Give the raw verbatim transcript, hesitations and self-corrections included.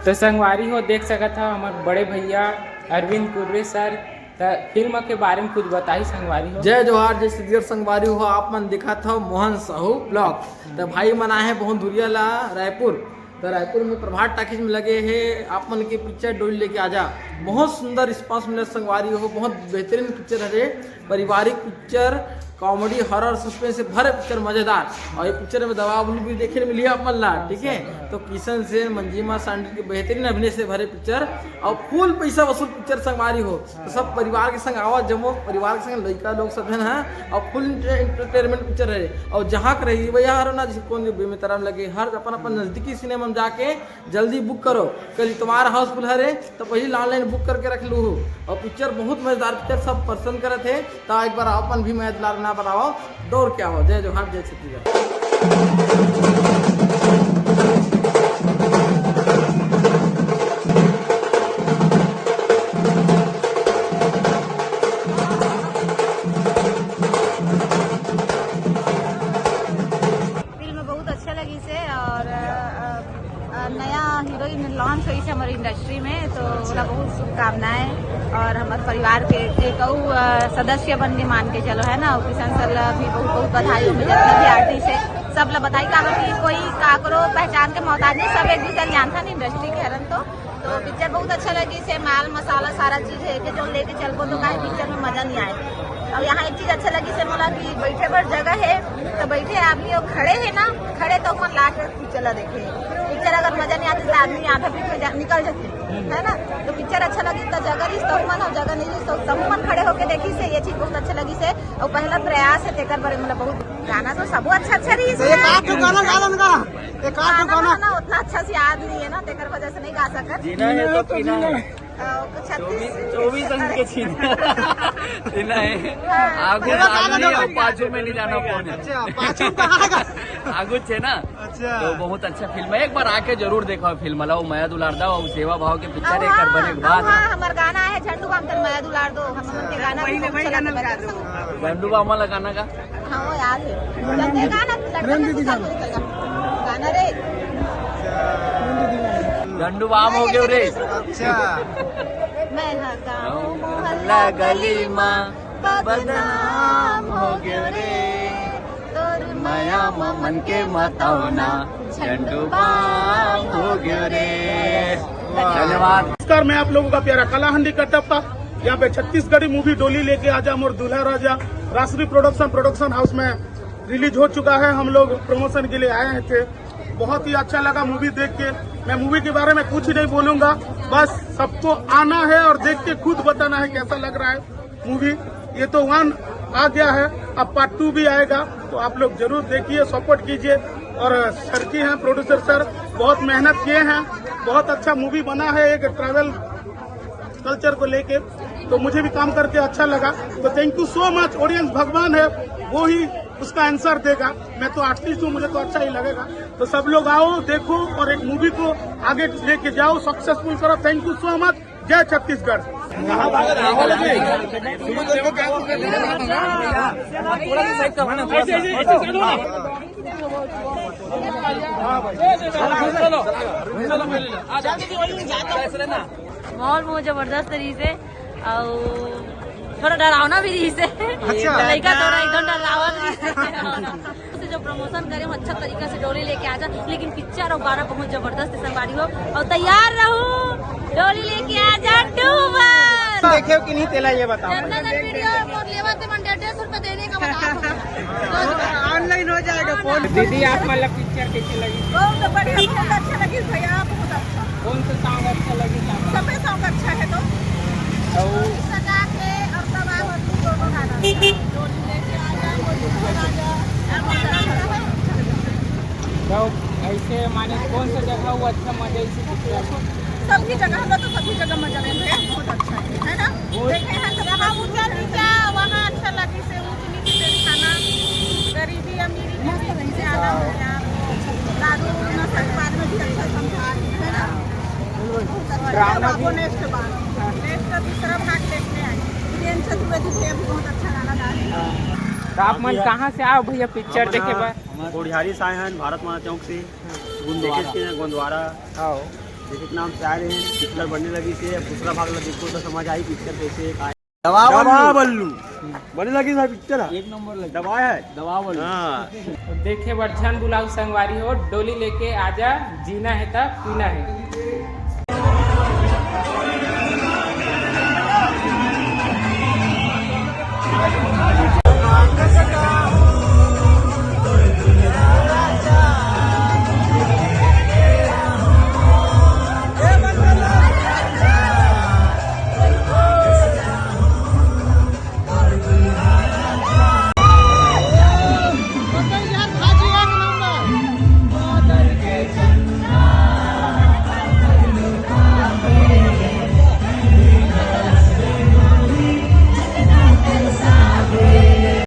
तो संगवारी हो, देख सकत हव हमर बड़े भैया अरविंद कुर्रे सर, त फिल्म के बारे में कुछ बताही संगवारी हो। जय जोहार, जय छत्तीसगढ़ संगवारी हो, आप मन दिखत हव मोहन साहू ब्लॉग। त भाई मन आए हैं बहुत दूरिया ला रायपुर, त रायपुर में प्रभात टाकीज में लगे हे आप मन के पिक्चर डोली लेके आजा। बहुत सुंदर रिस्पांस मिला संगवारी हो, बहुत बेहतरीन पिक्चर हरे। पारिवारिक पिक्चर, कॉमेडी, हॉरर, सस्पेंस से भरे पिक्चर, मजेदार। और ये पिक्चर में दवा उल्लू भी देखे मिली आप मन ला, ठीक है? तो किशन सेन, मंजिमा सांडल के बेहतरीन अभिनय से भरे पिक्चर और फुल पैसा वसूल पिक्चर संगवारी हो। तो सब परिवार के संग आवा, जमो परिवार के संग, लइका लोग सब है ना, और फुल एंटरटेनमेंट पिक्चर है। और जहाँ के रही भैया हरो ना, जैसे कौन बेमेतरा में लगे, हर अपन अपन नजदीकी सिनेमा में जाके जल्दी बुक करो, कल इतवार हाउसफुल हरे, तो पहली ऑनलाइन बुक करके रख लू। और पिक्चर बहुत मजेदार पिक्चर, सब पसंद करत हे, तो एक बार अपन भी मया दुलार ना बताओ, दौड़ के आओ। जय जोहार, जय छत्तीसगढ़। फिल्म बहुत अच्छा लगी से और अ, अ, नया हीरोइन लॉन्च हुई से हमारी इंडस्ट्री में, तो ओला बहुत शुभकामनाएं। और हमारे परिवार के एक अउ, अ, सदस्य बन के मान के चलो, है ना, किशन सर ला भी बहुत बहुत बधाई हो, जितना भी आर्टिस्ट है सब ला बधाई। काबर कि कोई काकरो पहचान के मोहताज नहीं, सब एक दूसरे जानता नहीं इंडस्ट्री के हरन तो तो पिक्चर बहुत अच्छा लगी से, माल मसाला सारा चीज है कि जो लेके चलबो तो काहे पिक्चर में मजा नहीं आए। और यहाँ एक चीज अच्छा लगी से मोला कि बैठे बर जगह है, तो बैठे आदमी और खड़े है ना, खड़े तो मन ला के पिक्चर ला देखे। पिक्चर अगर मजा नहीं आती तो आदमी आधा बीच में जा- निकल जाते, है ना? तो पिक्चर अच्छा लगी तो जगह रही तो मन, और जगह नहीं रही तो तब मन खड़े होके देखी से, ये चीज बहुत अच्छा लगी से। और पहला प्रयास है तेकर बारे मतलब बहुत गाना तो सबो अच्छा अच्छा रही तो से। एक आध ठो गाना गा दन का, एक आध ठो गाना गाना। ना उतना अच्छा से याद नहीं है ना, तेकर वजह से नहीं गा सकत। जीना है तो पीना है। अ, छत्तीस चौबीस, चौबीस अंक के छीना। छीना है। हाँ। आगू मेरा गाना आदमी ना और पाछू में नहीं जाना कौन है। अच्छा, पाछू कहाँ का? आगू छे ना। अच्छा। तो बहुत अच्छा फिल्म है, एक बार आके जरूर देखो फिल्म ला, वो मया दुलार दा और सेवा भाव के पिक्चर अब एक बार हाँ, बने के अब बाद। हाँ, हमार गाना है झंडू बाम कर मया दुलार दो, हम मन के गाना भी वही, बहुत वही अच्छा गाना लगता है। गा दो। झंडू बाम वाला गाना का हाँ, वो याद है। चलते गाना, लड़का के साथ निकल जा। गाना रे। झंडू बाम हो गयो रे। अच्छा। मैं हाँ गाँव मोहल्ला गली मा बदनाम हो गयो रे। तोर मया म मन के मतौना झंडू बाम हो गयो रे। धन्यवाद। नमस्कार, मैं आप लोगों का प्यारा कलाहंडी कटप्पा। यहाँ पे छत्तीसगढ़ी मूवी डोली लेके आजा मोर दूल्हा राजा राष्ट्रीय प्रोडक्शन, प्रोडक्शन हाउस में रिलीज हो चुका है। हम लोग प्रमोशन के लिए आए थे, बहुत ही अच्छा लगा मूवी देख के। मैं मूवी के बारे में कुछ नहीं बोलूँगा, बस सबको आना है और देख के खुद बताना है कैसा लग रहा है मूवी। ये तो वन आ गया है, अब पार्ट टू भी आएगा, तो आप लोग जरूर देखिए, सपोर्ट कीजिए। और सर जी हैं प्रोड्यूसर सर, बहुत मेहनत किए हैं, बहुत अच्छा मूवी बना है एक ट्रैवल कल्चर को लेके, तो मुझे भी काम करके अच्छा लगा। तो thank you so much। Audience भगवान है, वो ही उसका आंसर देगा। मैं तो आर्टिस्ट हूँ, मुझे तो अच्छा ही लगेगा। तो सब लोग आओ, देखो और एक मूवी को आगे लेके जाओ, सक्सेसफुल करो। Thank you so much। जय छत्तीसगढ़। माहौल बहुत जबरदस्त रहिस हे, अउ थोड़ा डरावना भी रहिस हे। अच्छा। लइका थोड़ा एकदम डरावत रहिस हे। से जो प्रमोशन करे, हम अच्छा तरीका से डोली लेके आ जा, लेकिन पिक्चर अउ गाना बहुत जबरदस्त हे संगवारी हो, अउ तैयार रहू डोली लेके आ जा टू बार। देखे हो कि नहीं तेला ये बताओ। जितना जन वीडियो मोर लेवा ते मन डेढ़ डेढ़ सौ रुपया देने का बता दो। ऑनलाइन हो जाएगा फोन। दीदी, आप मतलब पिक्चर कैसे लगी? बहुत बढ़िया, बहुत अच्छा लगी भैया, बहुत अच्छा। कौन सा सॉन्ग अच्छा लगी था? सभी सॉन्ग अच्छा है तो। और सजा के और तब आए होती दोनों गाना अच्छा है। डोली लेके आ जा, कोई ऊपर आ जा, बहुत अच्छा है। तो ऐसे माने कौन सा जगह वो अच्छा मजा इसी पिक्चर में? सभी जगह, हम लोग तो सभी जगह मजा लेते हैं, बहुत अच्छा है, है ना? देखे हैं तो वहाँ ऊंचा नीचा, वहाँ अच्छा लगी से ऊंच नीच से खाना, गरीबी अमीरी के बीच से आना हो यार। दारू नशा के बाद में भी अच्छा समझा है ना? बहुत अच्छा है। बाबू नेक्स्ट बार, नेक्स्ट दूसरा भाग देखने आए। वीरेंद्र चतुर्वेदी भैया भी बहुत अच्छा गाना गा रहे हैं। तो आप मन कहाँ से आओ भैया पिक्चर देखे बर? गोढ़ियारी से आए हैं, भारत माता चौक से। गोंदवारा। देखे हैं गोंदवारा। आओ। देखे के नाम से आए रहे हैं, पिक्चर बनने लगी से, अब दूसरा भाग ला देखो तो समझ आई पिक्चर कैसे है, का है। दबा दबा बल्लू। बल्लू। बने लगी भाई पिक्चर है। एक नंबर लगी। दबा है। दबा बल्लू। हाँ। देखे बर झन बुलाऊ संगवारी हो, डोली लेके आजा, जीना है त पीना है।